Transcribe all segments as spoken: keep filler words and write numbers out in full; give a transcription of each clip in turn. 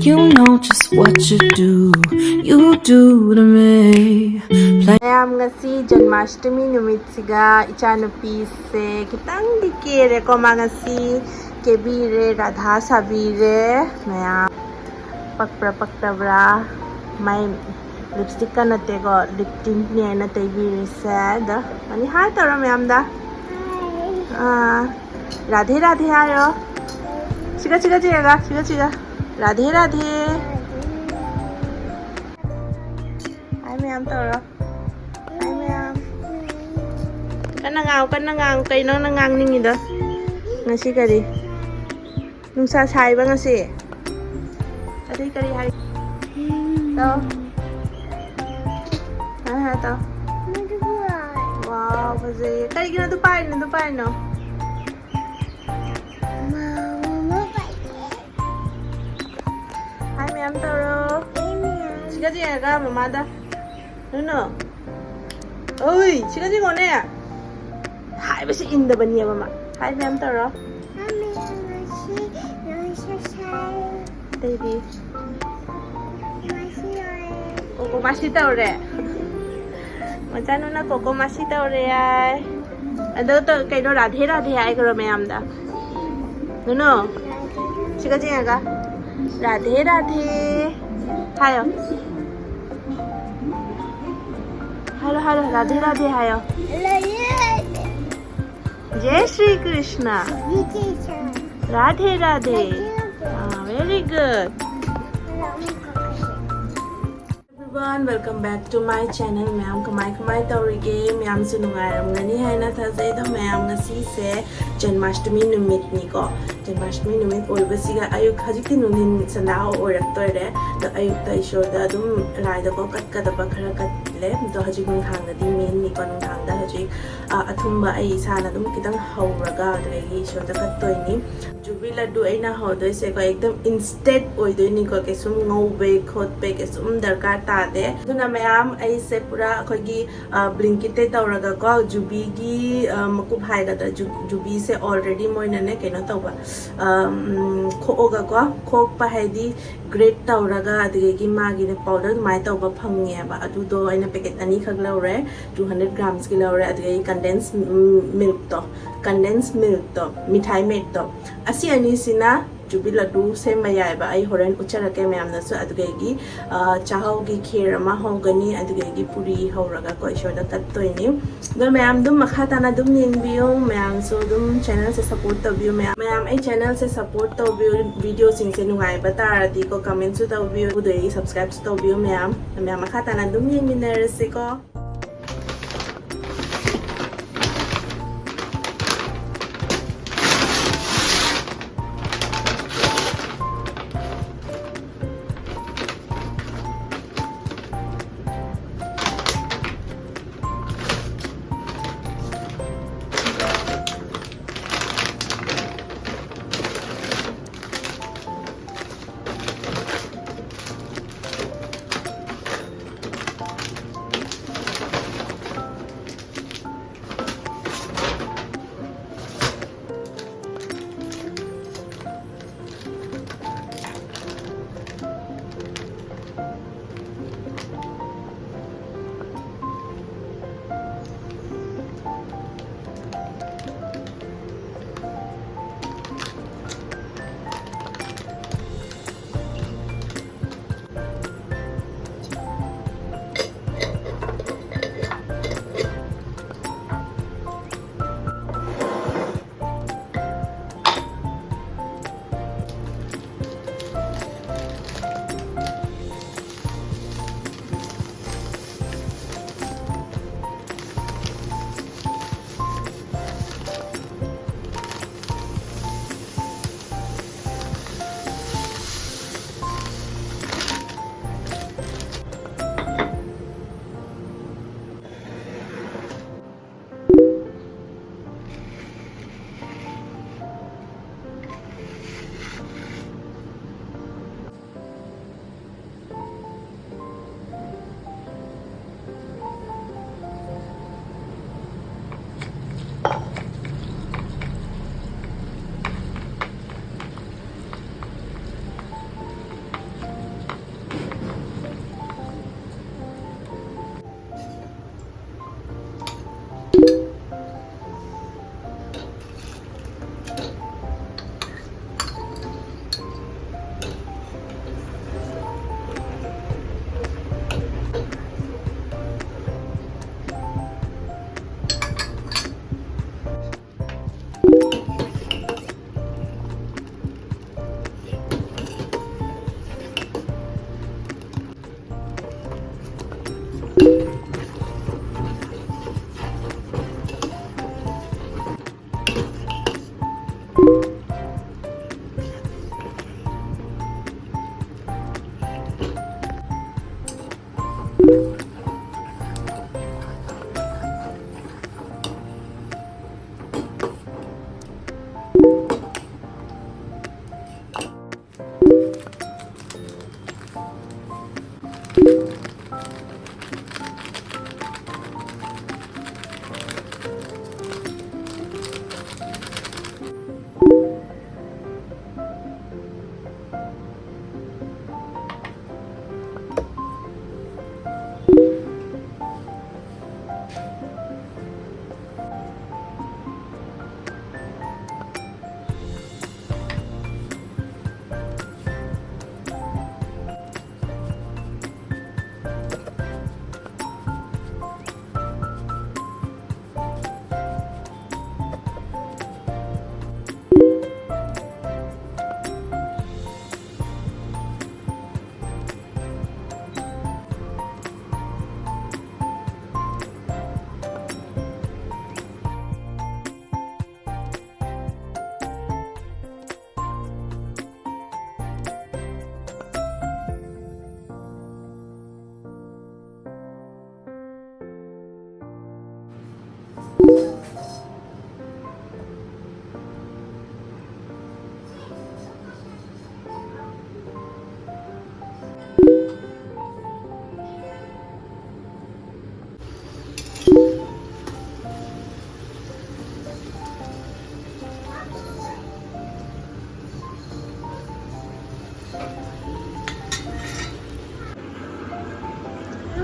You know just what you do, you do to me. Play- ꯃꯌꯥꯝ, ꯉꯁꯤ ꯖꯟꯃꯥꯁꯇꯃꯤ ꯅꯨꯃꯤꯠꯁꯤꯒ ꯏꯆꯥꯅꯨꯄꯤꯁꯦ ꯈꯤꯇꯪꯗꯤ ꯀꯦꯔꯦꯀꯣ꯫ ꯃꯥ ꯉꯁꯤ ꯀꯦꯕꯤꯔꯦ, ꯔꯥꯙꯥ ꯁꯥꯕꯤꯔꯦ꯫ ꯃꯌꯥꯝ, ꯄꯛꯄ꯭ꯔꯥ ꯄꯛꯇꯕ꯭ꯔꯥ? ꯃꯥꯏ ꯂꯤꯞꯁꯇꯤꯛꯀ ꯅꯠꯇꯦꯀꯣ, ꯂꯤꯞ ꯇꯤꯟꯅꯦꯅ ꯇꯩꯕꯤꯔꯤꯁꯦ꯫ ꯑꯗꯣ ꯃꯅꯤ ꯍꯥꯏ ꯇꯧꯔꯣ ꯃꯌꯥꯝꯗ꯫ ꯑꯥ, ꯔꯥꯙꯦ ꯔꯥꯙꯦ ꯍꯥꯏꯔꯣ꯫ ꯁꯤꯒ ꯁꯤꯒ ꯆꯤꯒ ꯁꯤꯒ ꯁꯤꯒ꯫ ꯔꯥꯙꯦ ꯔꯥꯙꯦ꯫ ꯍꯥꯏ ꯃꯌꯥꯝ ꯇꯧꯔꯣ꯫ ꯍꯥꯏ ꯃꯌꯥꯝ꯫ ꯀꯟꯅ ꯉꯥꯡꯉꯨ, ꯀꯟꯅ ꯉꯥꯡꯉꯨ꯫ ꯀꯩꯅꯣ ꯅꯪ ꯉꯥꯡꯅꯤꯡꯉꯤꯗꯣ? ꯉꯁꯤ ꯀꯔꯤ? ꯅꯨꯡꯁꯥ ꯁꯥꯏꯕ ꯉꯁꯤ꯫ ꯑꯗꯩ ꯀꯔꯤ ꯍꯥꯏ? ꯇꯧ꯫ ꯍꯥꯏ ꯍꯥꯏ ꯇꯧ꯫ ꯋꯥꯎ, ꯐꯖꯩꯌꯦ꯫ ꯀꯩꯒꯤꯅꯣ ꯑꯗꯨ ꯄꯥꯏꯔꯤꯅꯣ, ꯑꯗꯨ ꯄꯥꯏꯔꯤꯅꯣ? ꯍꯥꯏ ꯃꯌꯥꯝ ꯇꯧꯔꯣ꯫ ꯁꯤꯒ ꯌꯦꯡꯉꯒ ꯃꯃꯥꯗ꯫ ꯅꯨꯅꯨ꯫ ꯑꯣꯏ, ꯁꯤꯒ ꯌꯦꯡꯉꯣꯅꯦ꯫ ꯍꯥꯏꯕꯁꯤ ꯏꯟꯗꯕꯅꯦꯕ ꯃꯥ꯫ ꯍꯥꯏ ꯃꯌꯥꯝ ꯇꯧꯔꯣ꯫ ꯃꯥꯃꯤ, ꯉꯁꯤ ꯅꯨꯡꯁꯥ ꯁꯥꯏ꯫ ꯑꯇꯩꯗꯤ? ꯉꯁꯤ ꯂꯣꯏꯔꯦ꯫ ꯀꯣꯀꯣ ꯃꯥꯁꯤ ꯇꯧꯔꯦ꯫ ꯃꯆꯥꯅꯨꯅ ꯀꯣꯀꯣ ꯃꯥꯁꯤ ꯇꯧꯔꯦ ꯍꯥꯏ꯫ ꯑꯗꯣ ꯇ-, ꯀꯩꯅꯣ, ꯔꯥꯙꯦ ꯔꯥꯙꯦ ꯍꯥꯏꯈ꯭ꯔꯣ ꯃꯌꯥꯝꯗ꯫ ꯅꯨꯅꯨ, ꯁꯤꯒ ꯆꯤꯡꯉꯒ꯫ ꯔꯥꯙꯦ ꯔꯥꯙꯦ ꯍꯥꯏꯌꯣ꯫ ꯍꯥꯏꯔꯣ, ꯍꯥꯏꯔꯣ, ꯔꯥꯙꯦ ꯔꯥꯙꯦ ꯍꯥꯏꯌꯣ꯫ ꯂꯩꯌꯦ꯫ ꯖꯦ ꯁ꯭ꯔꯤ ꯀ꯭ꯔꯤꯁꯅ꯫ ꯖꯦ ꯁ꯭ꯔꯤ ꯀ꯭ꯔꯤꯁꯅ꯫ ꯔꯥꯙꯦ ꯔꯥꯙꯦ꯫ ꯔꯥꯙꯦ ꯔꯥꯙꯦ꯫ ꯑꯥ, very good꯫ ꯑꯗꯣ ꯑꯃꯨꯛ ꯀꯛꯀꯁꯦ꯫ Everyone, welcome back to my channel. ꯃꯌꯥꯝ ꯀꯃꯥꯏ ꯀꯃꯥꯏ ꯇꯧꯔꯤꯒꯦ? ꯃꯌꯥꯝꯁꯨ ꯅꯨꯡꯉꯥꯏꯔꯝꯒꯅꯤ ꯍꯥꯏꯅ ꯊꯥꯖꯩ꯫ ꯑꯗꯣ ꯃꯌꯥꯝ, ꯉꯁꯤꯁꯦ ꯖꯟꯃꯥꯁꯇꯃꯤ ꯅꯨꯃꯤꯠꯅꯤꯀꯣ꯫ ꯖꯟꯃꯥꯁꯇꯃꯤ ꯅꯨꯃꯤꯠ ꯑꯣꯏꯕꯁꯤꯒ ꯑꯌꯨꯛ, ꯍꯧꯖꯤꯛꯇꯤ ꯅꯨꯡꯊꯤꯟ ꯁꯟꯗꯥ ꯑꯣꯏꯔꯛꯇꯣꯏꯔꯦ꯫ ꯑꯗꯣ ꯑꯌꯨꯛꯇ ꯏꯁꯣꯔꯗ ꯑꯗꯨꯝ ꯂꯥꯏꯗꯀꯣ ꯀꯠꯀꯗꯕ ꯈꯔ ꯀꯠꯂꯦ꯫ ꯑꯗꯣ ꯍꯧꯖꯤꯛ ꯅꯨꯡꯗꯥꯡꯗꯗꯤ ꯃꯦꯟꯅꯤꯀꯣ꯫ ꯅꯨꯡꯗꯥꯡꯗ ꯍꯧꯖꯤꯛ, ꯑ, ꯑꯊꯨꯝꯕ ꯑꯩ ꯏꯁꯥꯅ ꯑꯗꯨꯝ ꯈꯤꯇꯪ ꯍꯧꯔꯒ ꯑꯗꯨꯗꯒꯤ ꯏꯁꯣꯔꯗ ꯀꯠꯇꯣꯏꯅꯤ꯫ ꯖꯨꯕꯤ ꯂꯗꯨ ꯑꯩꯅ ꯍꯧꯗꯣꯏꯁꯦꯀꯣ, ꯑꯦꯛꯗꯝ ꯏꯟꯁꯇꯦꯟꯠ ꯑꯣꯏꯗꯣꯏꯅꯤꯀꯣ, ꯀꯩꯁꯨꯝ ꯉꯧꯕꯩ ꯈꯣꯠꯄꯩ ꯀꯩꯁꯨꯝ ꯗꯔꯀꯥꯔ ꯇꯥꯗꯦ꯫ ꯑꯗꯨꯅ ꯃꯌꯥꯝ, ꯑꯩꯁꯦ ꯄꯨꯔꯥ ꯑꯩꯈꯣꯏꯒꯤ ꯕ꯭ꯂꯤꯡꯀꯤꯠꯇꯩ ꯇꯧꯔꯒꯀꯣ, ꯖꯨꯕꯤꯒꯤ ꯑ, ꯃꯀꯨꯞ ꯍꯥꯏꯒꯗ꯭ꯔꯥ, ꯖꯨ- ꯖꯨꯕꯤꯁꯦ ꯑꯣꯜꯔꯦꯗꯤ ꯃꯣꯏꯅꯅꯦ ꯀꯩꯅꯣ ꯇꯧꯕ, ꯑ, ꯎꯝ, ꯈꯣꯛꯑꯒꯀꯣ, ꯈꯣꯛꯄ ꯍꯥꯏꯗꯤ ꯒ꯭ꯔꯦꯠ ꯇꯧꯔꯒ, ꯑꯗꯨꯗꯒꯤ ꯃꯥꯒꯤꯅꯦ ꯄꯥꯎꯗꯔ ꯑꯗꯨꯃꯥꯏꯅ ꯇꯧꯕ ꯐꯪꯉꯦꯕ꯫ ꯑꯗꯨꯗꯣ ꯑꯩꯅ ꯄꯦꯀꯦꯠ ꯑꯅꯤꯈꯛ ꯂꯧꯔꯦ, ꯇꯨ ꯍꯟꯗ꯭ꯔꯦꯠ ꯒ꯭ꯔꯥꯝꯁꯀꯤ ꯂꯧꯔꯦ꯫ ꯑꯗꯨꯗꯒꯤ ꯀꯟꯗꯦꯟꯁ ꯃꯤꯜꯛꯇꯣ, ꯀꯟꯗꯦꯟꯁ ꯃꯤꯜꯛꯇꯣ, ꯃꯤꯊꯥꯏ ꯃꯦꯠꯇꯣ, ꯑꯁꯤ ꯑꯅꯤꯁꯤꯅ ꯖꯨꯕꯤ ꯂꯗꯨ ꯁꯦꯝꯕ ꯌꯥꯏꯕ꯫ ꯑꯩ ꯍꯣꯔꯦꯟ ꯎꯠꯆꯔꯛꯀꯦ ꯃꯌꯥꯝꯅꯁꯨ꯫ ꯑꯗꯨꯗꯒꯤ ꯑ, ꯆꯥꯍꯧꯒꯤ ꯈꯦꯔ ꯑꯃ ꯍꯧꯒꯅꯤ, ꯑꯗꯨꯗꯒꯤ ꯄꯨꯔꯤ ꯍꯧꯔꯒꯀꯣ ꯏꯁꯣꯔꯗ ꯀꯠꯇꯣꯏꯅꯤ꯫ ꯑꯗꯣ ꯃꯌꯥꯝ ꯑꯗꯨꯝ ꯃꯈꯥ ꯇꯥꯅ ꯑꯗꯨꯝ ꯌꯦꯡꯕꯤꯌꯨ, ꯃꯌꯥꯝꯁꯨ ꯑꯗꯨꯝ ꯆꯦꯅꯦꯜꯁꯦ ꯁꯞꯄꯣꯔꯠ ꯇꯧꯕꯤꯌꯨ꯫ ꯃꯌꯥꯝ, ꯃꯌꯥꯝ ꯑꯩ ꯆꯦꯅꯦꯜꯁꯦ ꯁꯞꯄꯣꯔꯠ ꯇꯧꯕꯤꯌꯨ, ꯚꯤꯗꯤꯑꯣꯁꯤꯡꯁꯦ ꯅꯨꯡꯉꯥꯏꯕ ꯇꯥꯔꯗꯤꯀꯣ ꯀꯃꯦꯟꯁꯨ ꯇꯧꯕꯤꯌꯨ, ꯑꯗꯨꯗꯒꯤ ꯁꯞꯁꯀ꯭ꯔꯥꯏꯕꯁꯨ ꯇꯧꯕꯤꯌꯨ ꯃꯌꯥꯝ꯫ ꯃꯌꯥꯝ ꯃꯈꯥ ꯇꯥꯅ ꯑꯗꯨꯝ ꯌꯦꯡꯃꯤꯟꯅꯔꯁꯤꯀꯣ꯫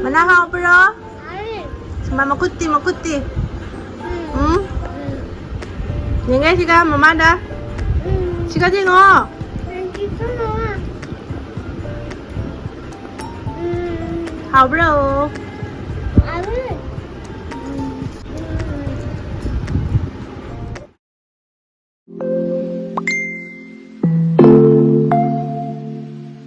ꯃꯅꯥ ꯍꯥꯎꯕ꯭ꯔꯣ? ꯁꯤꯃ ꯃꯈꯨꯠꯇꯤ, ꯃꯈꯨꯠꯇꯤ꯫ ꯎꯝ? ꯌꯦꯡꯒꯦ ꯁꯤꯒ ꯃꯃꯥꯗ꯫ ꯁꯤꯒ ꯌꯦꯡꯉꯣ꯫ ꯍꯥꯎꯕ꯭ꯔꯣ?